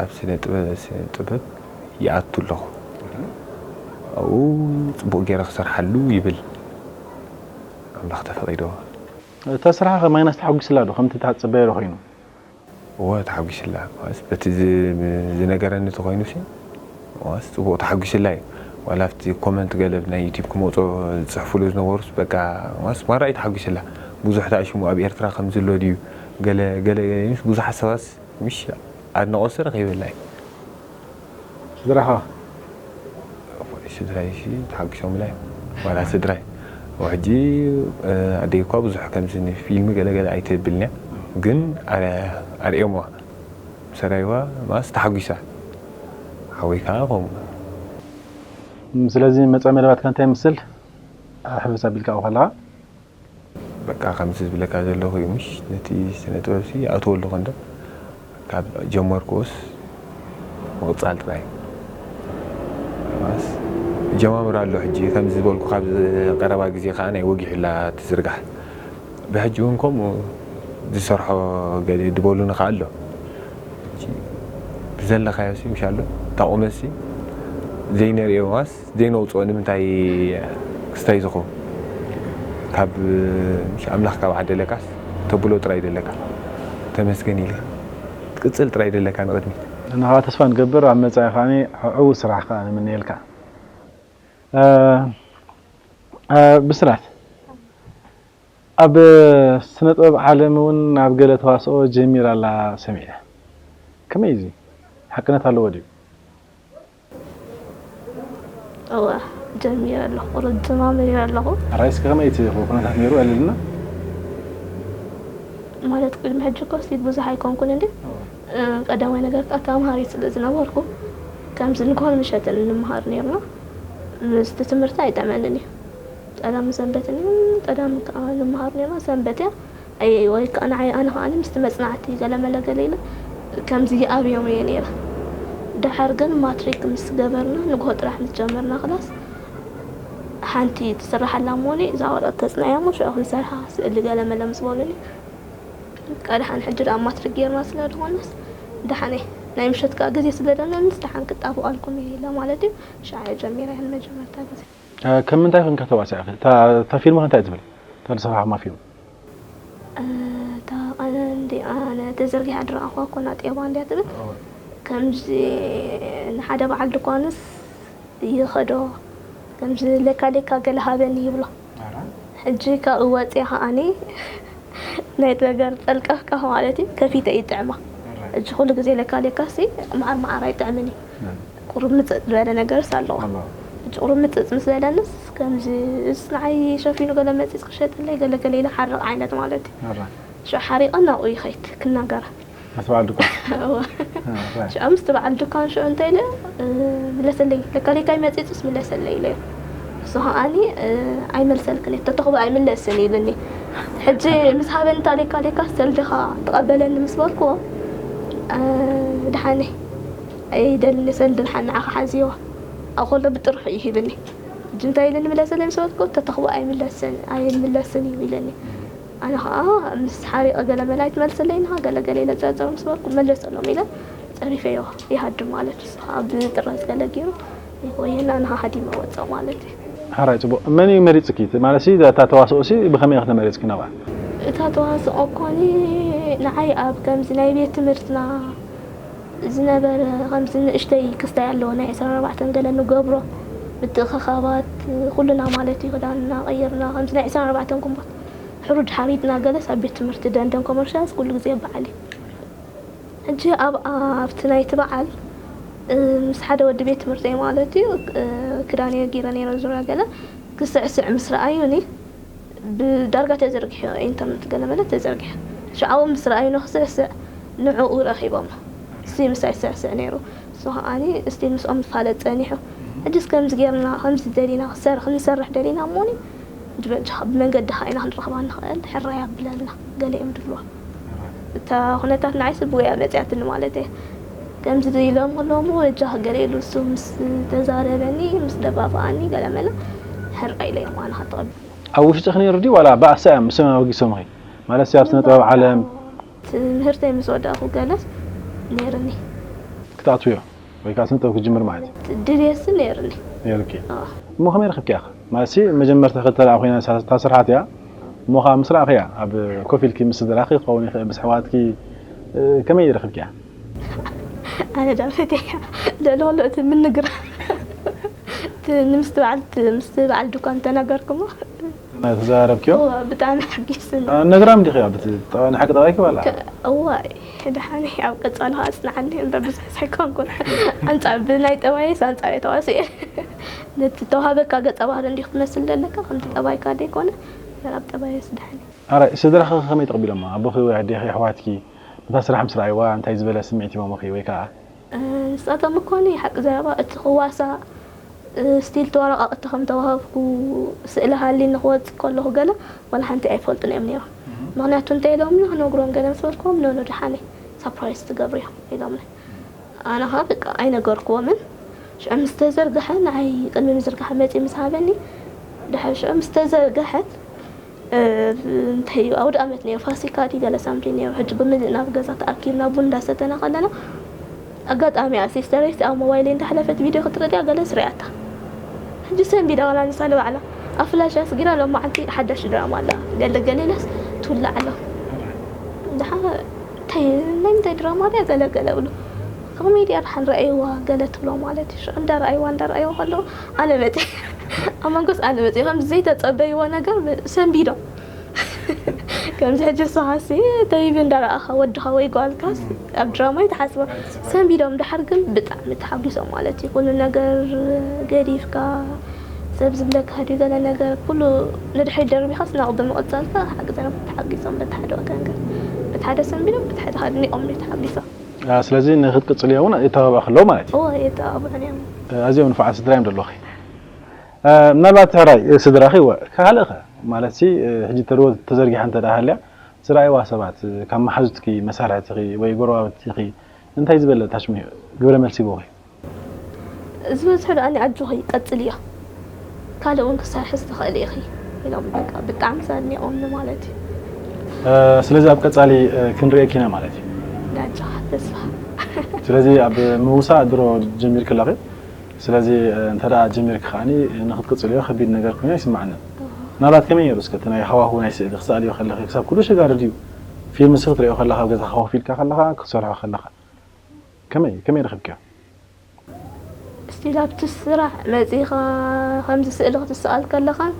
ኣብ ስነ ጥበብ ስነ ጥበብ ይኣቱ ኣለኹ ኣብኡ ፅቡቅ ገይረ ክሰርሓሉ ይብል ኣምላኽ ተፈቒዶ እታ ስራሕኸ ማይናስ ተሓጒስላ ዶ ከምቲ ትጽበዮ ዶ ኮይኑ እወ ተሓጒስላ ማለት በቲ ዝነገረኒ ተኮይኑ ሲ ጽቡቅ ተሓጒስላ እዩ ዋላ ኣብቲ ኮመንት ገለ ናይ ዩቲብ ክመፆ ዝፅሕፍሉ ዝነበሩስ በቃ ማስ ማራ እዩ ተሓጒስላ ብዙሕ ተኣሽሙ ኣብ ኤርትራ ከምዝሎ ድዩ ገለ ገለ ብዙሓት ሰባስ ምሽ ኣድናቆት ረኺበላ እዩ ስድራኻ ስድራይ ተሓጒሶምላ እዮም ዋላ ስድራይ ሕጂ ኣደይ እኳ ብዙሕ ከምዚ ፊልሚ ገለገለ ኣይትብልንያ ግን ኣርእዮምዋ ምስ ኣረኣይዋ ማስ ተሓጒሳ ሓወይ ከዓ ከምኡ ስለዚ መፃኢ መደባትካ እንታይ ይመስል ሕፍስ ኣቢልካ ኣብኡ ከለኻ በቃ ከምዚ ዝብለካ ዘለኹ እዩ ምሽ ነቲ ስነ ጥበብ ሲ ኣእትወ ኣለኹ እንዶ ካብ ጀመርኩስ ምቕፃል ጥራይ ጀማምር ኣሎ ሕጂ ከምዚ ዝበልኩ ካብ ቀረባ ግዜ ከዓ ናይ ወጊሑላ ትዝርጋሕ ብሕጂ እውን ከምኡ ዝሰርሖ ገለ ድበሉኒ ከዓ ኣሎ ብዘለካዮ ሲ ምሻሎ ታቑመሲ ዘይነርእዮ ማስ ዘይነውፅኦ ንምንታይ ክስታይ ዝኸውን ካብ ኣምላኽ ካብ ዓደለካስ ተብሎ ጥራይ ደለካ ተመስገን ኢልካ ትቅፅል ጥራይ ደለካ ንቕድሚት ንኻ ተስፋ ንገብር ኣብ መፃኢ ከዓኒ ዕው ስራሕ ከዓ ንምንየልካ ብስራት ኣብ ስነ ጥበብ ዓለም እውን ኣብ ገለ ተዋስኦ ጀሚራ ኣላ ሰሚዐ ከመይ እዚ ሓቅነት ኣለዎ ድዩ እወ ጀሚረ ኣለኹ ቁሩብ ጀማምሪረ ኣለኹ ራይስ ከመይ እቲ ኩነታት ነይሩ ኣለልና ማለት ቅድሚ ሕጂ እኮ ሲ ብዙሕ ኣይኮንኩን እንዲ ቀዳማይ ነገር ከዓ ተምሃሪት ስለ ዝነበርኩ ከምዚ ንግሆን ምሸትን ንምሃር ነርና ምስቲ ትምህርቲ ኣይጠመንን እዩ ቀዳም ሰንበትን ቀዳም ከዓ ንምሃር ነርና ሰንበት እያ ወይ ከዓ ንዓይ ኣነ ከዓ ምስቲ መፅናዕቲ ገለመለ ገለ ኢለ ከምዚ ይኣብዮም እየ ነይረ ደሓር ግን ማትሪክ ምስ ገበርና ንግሆ ጥራሕ ምስ ጀመርና ክላስ ሓንቲ ትስራሕ ኣላ እሞኒ እዛ ወረቐት ተጽንዓያ እሞ ሽዑ ክንሰርሓ ስእሊ ገለ መለ ምስ በሉኒ በቃ ደሓን ሕጂ ደኣ ማትሪክ ጌርና ስለ ዝኾነስ ደሓን እየ ናይ ምሸት ከኣ ግዜ ስለ ደለንስ ደሓን ክጣበቐልኩም እየ ኢለ ማለት እዩ ሽዓ እየ ጀሚረ እየ ንመጀመርታ ግዜ ካብ ምንታይ ኮንካ ተዋሲእኺ? እታ ፊልም ከ እንታይ ትብል? እታ ዝሰራሕኹማ ፊልም? እታ ቀንዲ ኣነ ተዘርጊሓ ዝረኣኹዋ ኮና ጤባ እንድያ ትብል ከምዚ ንሓደ በዓል ድኳንስ ይኸዶ ከምዚ ሌካ ሌካ ገለ ሃበኒ ይብሎ ሕጂ ካብኡ ወፅያ ከዓኒ ናይ ነገር ጠልቀፍቀፍ ማለት እዩ ከፊተ ይጥዕማ ሕጂ ኩሉ ግዜ ሌካ ሌካ ሲ መዓር መዓር ኣይጥዕምን እዩ ቁሩብ ምፅጥ ዝበለ ነገርስ ኣለዋ ሕጂ ቁሩብ ምፅጥ ምስ በለንስ ከምዚ እስ ንዓይ ሸፊኑ ገለ መፂፅ ክሸጠለይ ገለ ገለ ኢለ ሓርቕ ዓይነት ማለት እዩ ሽዑ ሓሪቐ ናብኡ ይኸይድ ክናገራ ምስ በዓል ድኳን ሽዑ ምስቲ በዓል ድኳን ሽዑ እንታይ ኢለ ምለሰለይ ለካ ሌካ ይመፂፅስ ምለሰለይ ኢለዮ እሱ ከዓኒ ኣይመልሰልክን እየ ተተኽቦ ኣይምለስን ኢሉኒ ሕጂ ምስ ሃበኒ እታ ሌካ ሌካ ሰልድኻ ተቐበለኒ ምስ በልክዎ ድሓኒ ኣይደልን ሰልዲ ድሓን ንዓኻ ሓዝዋ ኣብ ከሎ ብጥርሑ እዩ ሂብኒ ሕጂ እንታይ ኢሉኒ ምለሰለይ ምስ በልክዎ ተተኽቦ ኣይምለስን ኣይምለስን እዩ ኢለኒ ኣነ ከዓ ምስ ሓሪቐ ገለ መላ ኣይትመልስለይ ንኻ ገለ ገለ ኢለ ፀርፀር ምስ በልኩ መለሰሎም ኢለ ፀሪፈዮ ይሃድም ማለት እዩ ከዓ ብጥራዝ ገለ ገይሩ ወየና ንኻ ሃዲመ ወፀ ማለት እዩ ሓራይ ፅቡቅ መን እዩ መሪፅኪ ማለት ሲ እታ ተዋስኦ ሲ ብከመይ ኢኺ ተመሪፅኪ ናብኣ እታ ተዋስኦ እኮኒ ንዓይ ኣብ ከምዚ ናይ ቤት ትምህርትና ዝነበረ ከምዚ ንእሽተይ ክስታይ ኣለዎ ናይ ዕስራን ኣርባዕተን ገለ ንገብሮ ምትእኽኻባት ኩልና ማለት እዩ ክዳንና ቀይርና ከምዚ ናይ ዕስራን ኣርባዕተን ጉንቦት ሕሩድ ሓሪድና ገለስ ኣብ ቤት ትምህርቲ ደንደን ኮመርሻልስ ኩሉ ግዜ በዓል እዩ ሕጂ ኣብ ኣብቲ ናይቲ በዓል ምስ ሓደ ወዲ ቤት ትምህርተይ ማለት እዩ ክዳን እየ ገይረ ነይረ ዙርያ ገለ ክስዕስዕ ምስ ረኣዩኒ ብዳርጋ ተዘርጊሑ ኢንተርነት ገለ መለ ተዘርጊሑ ሽዓቦም ምስ ረኣዩ ንኽስዕስዕ ንዕኡ ረኺቦም እስቲ ምሳይ ዝስዕስዕ ነይሩ እሱ ከዓኒ እስቲ ምስኦም ዝፋለጥ ጸኒሑ ሕጅስ ከምዚ ጌርና ከምዚ ደሊና ክሰር ክንሰርሕ ደሊና እሞኒ ብመንገዲ ካ ኢና ክንረኽባ ንኽእል ሕራይ ኣብለና ገለ እዮም ድብልዋ እታ ኩነታት ንዓይ ስብኡ እያ መፅያትኒ ማለት እየ ከምዚ ኢሎም ኣለሞ እጃ ገለ ኢሉ እሱ ምስ ተዛረበኒ ምስ ደፋፍኣኒ ገለ መለ ሕራይ ኢለ እዮም ኣነ ከተቐብል ኣብ ውሽጥኺ ነይሩ ድዩ ዋላ ብኣሳ እዮም እሶም ኣበጊሶምኺ? ማለት ኣብ ስነ ጥበብ ዓለም ትምህርተይ ምስ ወዳእኹ ገለስ ነይርኒ ክትኣትውዮ ወይ ከዓ ስነ ጥበብ ክትጅምር ማለት እዩ ድልየትሲ ነይርኒ ነይሩኪ እሞ ከመይ ረኽብኪያ ማለት መጀመርታ ከተላ ኮይና ታስርሓት እያ እሞ ከዓ ምስ ረኣኽያ ኣብ ኮፍ ኢልኪ ምስ ስድራኺ ክኸውን ይኽእል ምስ ኣሕዋትኪ ከመይ ረኽብኪያ ኣነ ዳ ፈትያ ልዕሊ ኩሉ እቲ ምንግራ እቲ ንምስቲ በዓል እቲ ምስቲ በዓል ድኳን ተነገርኩሞ ተዛረብክዮ ብጣዕሚ ሓጊስኒ ነግራም ዲኺ ኣብቲ ጠባይ ንሓቂ ጠባይ ክባላ እዋይ ድሓኒ ኣብ ቀጻሉ ኣጽንዓኒ እምበር ብዙሕ ሳይኮንኩን ኣንጻር ብናይ ጠባይስ ኣንጻር ተዋስኤ ነቲ ተዋሃበካ ገጸ ባህሪ እንዲ ክትመስል ዘለካ ከምቲ ጠባይካ ደይኮነ ኣብ ጠባይስ ድሓኒ ኣራይ ስድራኺ ከመይ ተቐቢሎማ ኣቦኺ ወይ ኣዴኺ ኣሕዋትኪ ነታ ስራሕ ምስ ረኣይዋ እንታይ ዝበለ ስምዒት ሂቦምኺ ወይ ከዓ ንሳቶም እኮ እኔ ሓቂ ዘረባ እቲ ክዋሳእ ስቲል ተወረቃቅቲ ከም ተዋሃብኩ ስእሊ ሃልይኒ ክወፅእ ከለኹ ገለ ዋላ ሓንቲ ኣይፈልጡን እዮም ነይሮም። ምኽንያቱ እንታይ ኢሎምኒ ክነግሮም ገለ ምስ በልክዎም no no ደሓነይ ሳፕራይዝ ትገብርዮ ኢሎምኒ። ኣነ ኸዓ በቃ ኣይነገርክዎምን። ሽዑ ምስ ተዘርግሐ ንዓይ ቅድሚ ምዝርጋሐ መፂኡ ምስ ሃበኒ ድሕሪ ሽዑ ምስ ተዘርግሐት እንታይ እዩ ኣውደ ኣመት ነይሩ ፋሲካ ድዩ ገለ ሳምቲንግ ነይሩ ሕጂ ብምልእ ናብ ገዛ ተኣኪብና ቡን እንዳሰተና ከለና ኣጋጣሚ እያ ሲስተረይ እቲኣ ሞባይለይ እንዳሕለፈት ቪድዮ ክትርኢ ድያ ገለስ ሪኣታ ሕጂ ሰንቢዳ ዋላ ንሳ ንባዕላ ኣብ ፍላሽ ኣስጊራ ሎም መዓልቲ ሓዳሽ ድራማ ኣላ ገለ ገለ ኢላስ ትውላዕ ኣላ ድሓ እንታይ ናይ ምንታይ ድራማ ድያ ገለ ገለ ብሉ ኮሜድያ ድሓን ረኣይዋ ገለ ትብሎ ማለት እዩ ሽዑ እንዳረኣይዋ እንዳረኣይዋ ከለዉ ኣነ መፂ ኣብ መንጎስ ኣነ መፂ ከም ዘይተፀበይዎ ነገር ሰንቢዶም ከምዚ ሕጂ ንስኻሲ ተቢቢ እንዳረኣኻ ወድኻ ወይ ጓልካስ ኣብ ድራማ ይትሓስቦ ሰንቢዶም ድሓር ግን ብጣዕሚ ተሓጒሶም ማለት እዩ ኩሉ ነገር ገዲፍካ ሰብ ዝብለካ ድዩ ገለ ነገር ኩሉ ንድሕሪት ደርቢኻስ ናብኡ ብምቕፃልካ ሓቂ ዘረባ ተሓጒሶም በቲ ሓደ ወገን ግን በቲ ሓደ ሰንቢዶም በቲ ሓደ ኣድኒቖም ድዩ ተሓጒሶም ስለዚ ንክትቅፅልዮ እውን የተባብዑ ከለዉ ማለት እዩ እወ የተባብዑን እዮም ኣዝዮም ንፉዓት ስድራ እዮም ዘለኹ ምናልባት ሕራይ ስድራኺ እወ ካልእኸ ማለት ሕጂ ተርወ ተዘርጊሓ እንተ ሃልያ ዝረኣይዋ ሰባት ካብ መሓዙትኪ መሳርሕትኺ ወይ ጎረባብትኺ እንታይ ዝበለ ታሽሚ ግብረ መልሲ ይቦኺ ዝበዝሑ ደኣኒ ኣጆኺ ቀጽልዮ፣ ካልእ እውን ክሰርሕስ ትኽእሊ ኢኺ ኢሎም፣ በቃ ብጣዕሚ ሰኒቖምኒ ማለት እዩ። ስለዚ ኣብ ቀፃሊ ክንሪኤኪ ኢና ማለት እዩ። ኣጆኻ ተስፋ ስለዚ ኣብ ምውሳእ ድሮ ጀሚርኪ ኣለኺ። ስለዚ እንተ ደኣ ጀሚርኪ ከዓኒ ንክትቅፅልዮ ከቢድ ነገር ኮይኑ ኣይስማዓንን። ምናልባት ከመይ ነይሩ እስከ እቲ ናይ ሃዋህው ናይ ስእሊ ክሰኣልዮ ከለኺ ክሳብ ኩሉ ሸጋሪ ድዩ? ፊልም ሲ ክትሪኦ ከለኻ ኣብ ገዛኻ ኮፍ ኢልካ ከለኻ ክትሰርሖ ከለኻ ከመይ ከመይ ረኺብክዮ? እስቲል ኣብቲ ስራሕ መፂኻ ከምዚ ስእሊ ክትሰኣል ከለኻን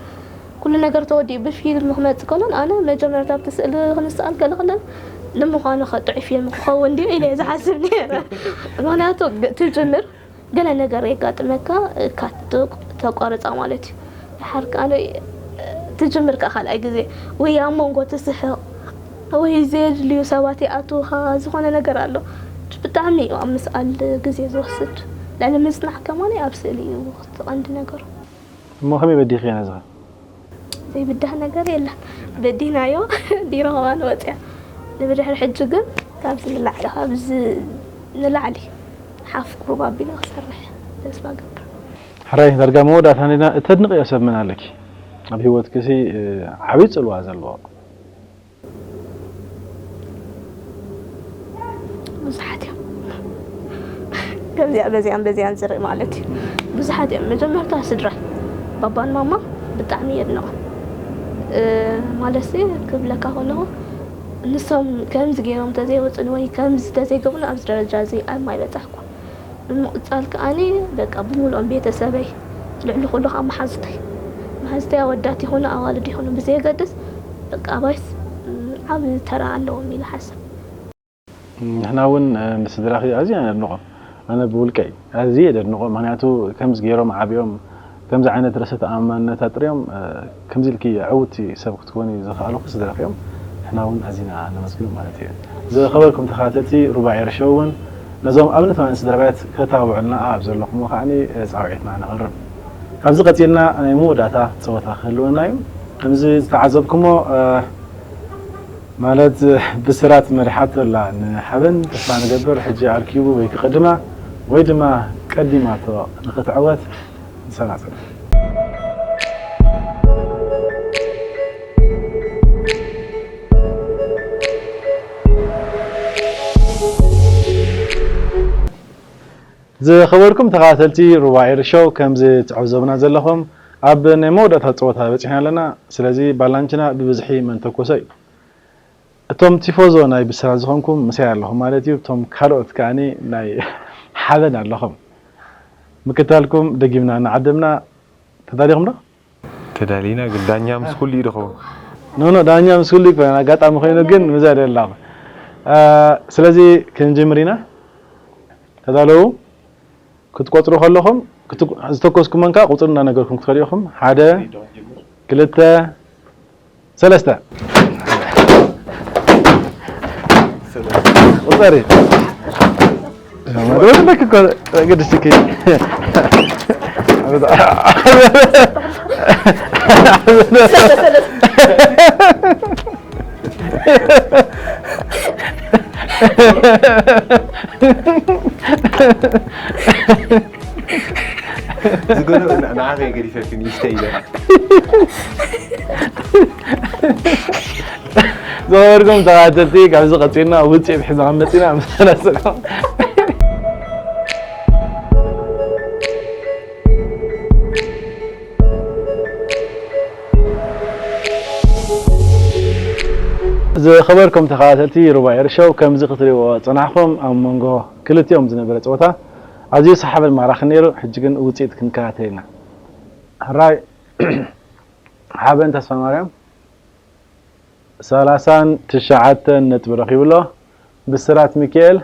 ኩሉ ነገር ተወዲኡ ብፊልም ክመፅእ ከሎን ኣነ መጀመርታ ኣብቲ ስእሊ ክንሰኣል ከለኽለን ንምዃኑ ኸ ጥዑይ ፊልም ክኸውን ድዩ ኢለ እየ ዝሓስብ ነይረ። ምኽንያቱ ትጅምር ገለ ነገር የጋጥመካ እካ ተቋርፃ ማለት እዩ። ሓርቃኖይ ትጅምር ከዓ ካልኣይ ግዜ ወይ ኣብ መንጎ ትስሕቕ ወይ ዘየድልዩ ሰባት ይኣትውኻ ዝኾነ ነገር ኣሎ። ብጣዕሚ እዩ ኣብ ምስኣል ግዜ ዝወስድ። ልዕሊ ምጽናዕ ከማን ኣብ ስእሊ እዩ እቲ ቀንዲ ነገሩ። እሞ ከመይ በዲኽዮ ነዚ ኸ? ዘይብዳህ ነገር የለን። በዲህናዮ ዲረኸባ ንወፅያ። ንብድሕሪ ሕጂ ግን ካብዚ ንላዕሊ ካብዚ ንላዕሊ ሓፍ ቁሩብ ኣቢለ ክሰርሕ ተስፋ ገብር። ሕራይ ዳርጋ መወዳእታ ኔና እተድንቕዮ ሰብ መን ኣለኪ? ኣብ ህይወትኪ ሲ ዓብዪ ፅልዋ ዘለዎ? ብዙሓት እዮም። ከምዚኣ በዚኣን በዚኣን ዝርኢ ማለት እዩ። ብዙሓት እዮም። መጀመርታ ስድራ ባባን ማማ ብጣዕሚ የድንቖም። ማለት ክብለካ ከለኹ ንሶም ከምዚ ገይሮም ተዘይወፅኒ ወይ ከምዚ ተዘይገብሩኒ ኣብዚ ደረጃ እዚ ኣይማይበፃሕኩ። ብምቕፃል ከዓኒ በቃ ብምሉኦም ቤተሰበይ ልዕሊ ኩሉ ከዓ መሓዙተይ መሓዙተይ ኣወዳት ይኹኑ ኣዋልድ ይኹኑ ብዘየገድስ በቃ ኣባይስ ዓብ ተራ ኣለዎም ኢለ ሓስብ። ንሕና እውን ንስድራኺ ኣዝየ ነድንቖ። ኣነ ብውልቀይ ኣዝየ ደድንቖ ምክንያቱ ከምዚ ገይሮም ዓብዮም ከምዚ ዓይነት ርእሰ ተኣማንነት ኣጥርዮም ከምዚ ኢልኪ ዕውቲ ሰብ ክትኮኒ ዝኸኣሉኺ ስድራኺ እዮም። ንሕና እውን ኣዚና ነመስግኖም ማለት እዩ። ዝኸበርኩም ተኸታተልቲ ሩባ ኤር ሾው እውን ነዞም ኣብነታውያን ስድራቤት ከተባብዑልና ኣብ ዘለኹምዎ ከዓኒ ጻውዒትና ነቕርብ። ካብዚ ቀጺልና ናይ መወዳእታ ጸወታ ክህልወና እዩ። ከምዚ ዝተዓዘብኩሞ ማለት ብስራት መሪሓቶ ኣላ ንሓበን ተስፋ ንገብር ሕጂ ኣርኪቡ ወይ ክቕድማ ወይ ድማ ቀዲማቶ ንኽትዕወት ንሰናጽል። ዝኸበርኩም ተኸታተልቲ ሩባ ኤር ሾው ከምዚ ትዕዘቡና ዘለኹም ኣብ ናይ መወዳእታ ፀወታ በፂሕና ኣለና። ስለዚ ባላንችና ብብዝሒ መንተኮሰ እዩ። እቶም ቲፎዞ ናይ ብስራት ዝኾንኩም ምሳይ ኣለኹም ማለት እዩ። እቶም ካልኦት ከዓኒ ናይ ሓበን ኣለኹም። ምክታልኩም ደጊምና እናዓደምና ተዳሊኹም ዶ? ተዳሊና ግን ዳኛ ምስ ኩሉ ይድኸው። ኖ ኖ ዳኛ ምስ ኩሉ ይኮን ኣጋጣሚ ኮይኑ ግን ምዛ ደላኹ። ስለዚ ክንጅምር ኢና። ተዳለዉ ክትቆፅሩ ከለኹም ዝተኮስኩመን ከዓ ቁፅሪ እናነገርኩም ክትኸዱ ኢኹም። ሓደ ክልተ ሰለስተ ቁፀሪ። ወድለክ እኮ ቅድስትኪ ዝገሎ ንዓኸ ገዲፈኪ ንእሽተይ ኢለ ዝኸበርኩም ተኸታተልቲ ካብዚ ቀፂልና ውፅኢት ሒዝና ክንመፅእ ኢና። ምስ ተነስኩም ዝኸበርኩም ተኸታተልቲ ሩባ ኤር ሾው ከምዚ ክትሪእዎ ፀናሕኩም ኣብ መንጎ ክልቲኦም ዝነበረ ፀወታ ኣዝዩ ሰሓብን ማራኽን ነይሩ። ሕጂ ግን ውፅኢት ክንከታተል ኢና። ሕራይ ሓበን ተስፋማርያም ሰላሳን ትሽዓተን ነጥቢ ረኺቡ ኣሎ። ብስራት ሚካኤል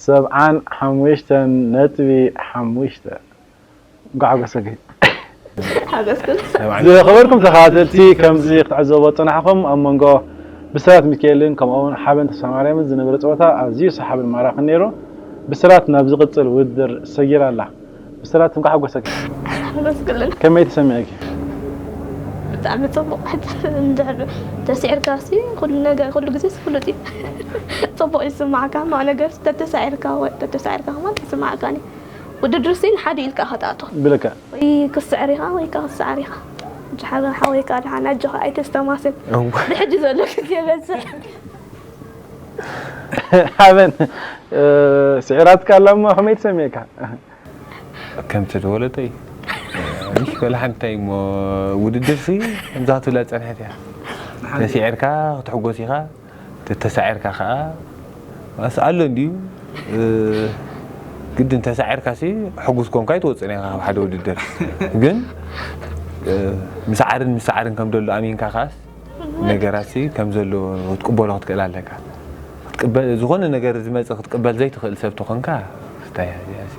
ሰብዓን ሓሙሽተን ነጥቢ ሓሙሽተ። እንኳዕ ሓጎሰኪ። ሓገዝኩን ዝኸበርኩም ተኸታተልቲ ከምዚ ክትዕዘቦ ዝጸናሕኩም ኣብ መንጎ ብስራት ሚካኤልን ከምኡ እውን ሓበን ተስፋማርያምን ዝነበረ ጸወታ ኣዝዩ ሰሓብን ማራኽን ነይሩ። ብስራት ናብ ዝቕጽል ውድድር ሰጊራ ኣላ። ብስራት እንኳዕ ሓጎሰኪ። ሓገዝኩልን ከመይ ተሰሚዕኪ? ብጣዕሚ ጽቡቕ። እንድሕር ተስዒርካ ሲ ኩሉ ነገር ኩሉ ግዜ ፍሉጥ እዩ። ጽቡቕ ይስማዕካ። ማእ ነገር ተተሳዒርካ ወይ ተተሳዒርካ ከማን ይስማዕካኒ። ውድድር ሲ ንሓደ ኢልካ ኢኻ ትኣቱ። ብልክዕ ወይ ክስዕር ኢኻ ወይ ከዓ ክትስዓር ኢኻ። ጃሓብን ሓወይካ ድሓን ኣጆኻ ኣይተስተማስል። እወ። ብሕጂ ዘሎ ግዜ በዝሕ። ሓበን ስዒራትካ ኣላ እሞ ከመይ ትሰሚዕካ? ከምቲ ዝወለጠይ ምሽ በላ ሓንታይ እሞ ውድድር ሲ ከምዛ ትብላ ዝፀንሐት እያ። ተሲዕርካ ክትሕጎስ ኢኻ፣ ተተሳዒርካ ከዓ ኣስ ኣሎ እንድዩ። ግድን ተሳዒርካ ሲ ሕጉስ ኮንካ ኣይትወፅእን ኢኻ ካብ ሓደ ውድድር። ግን ምስዓርን ምስዓርን ከም ዘሎ ኣሚንካ ከዓስ ነገራት ሲ ከም ዘሎ ክትቅበሎ ክትክእል ኣለካ። ክትቅበል፣ ዝኾነ ነገር ዝመፅእ ክትቅበል ዘይትኽእል ሰብ ተኾንካ፣ እንታይ እያ እዚኣ ሲ?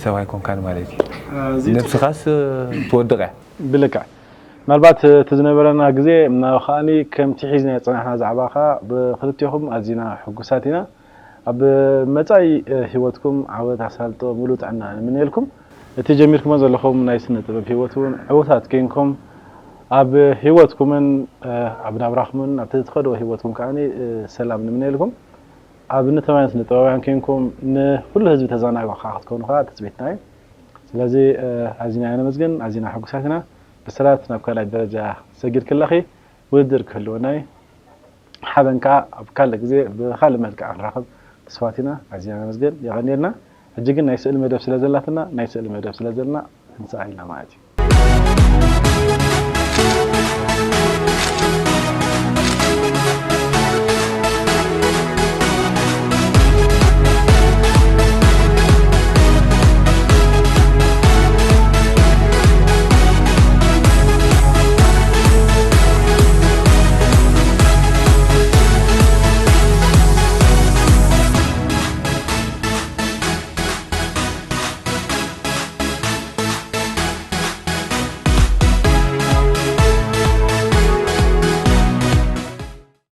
ሰብ ኣይኮንካን ማለት እዩ። ነብስኻስ ትወድቕ እያ። ብልክዕ ምናልባት እቲ ዝነበረና ግዜ ምናልባት ከዓኒ ከምቲ ሒዝና የፅናሕና ዛዕባኻ ብክልቴኹም ኣዚና ሕጉሳት ኢና። ኣብ መፃኢ ህይወትኩም ዓወት ኣሳልጦ ሙሉእ ጥዕና ንምንየልኩም። እቲ ጀሚርኩሞ ዘለኹም ናይ ስነ ጥበብ ህይወት እውን ዕውታት ኮይንኩም ኣብ ህይወትኩምን ኣብ ናብራኹምን ኣብቲ ትኸድዎ ህይወትኩም ከዓኒ ሰላም ንምንየልኩም። ኣብነት ተማን ስነ ጥበባውያን ኮይንኩም ንኩሉ ህዝቢ ተዘናግዑ ከዓ ክትኮኑ ከዓ ትፅቢትና እዩ። ስለዚ ኣዚና ኢና ነመስግን፣ ኣዚና ሕጉሳት ኢና። ብስራት ናብ ካልኣይ ደረጃ ሰጊርክለኺ ውድድር ክህልወና እዩ። ሓበን ከዓ ኣብ ካልእ ግዜ ብካልእ መልክዕ ክንራኸብ ተስፋት ኢና። ኣዚና ነመስግን፣ የቐንየልና። ሕጂ ግን ናይ ስእሊ መደብ ስለ ዘላትና ናይ ስእሊ መደብ ስለ ዘለና ክንስኣል ኢና ማለት እዩ።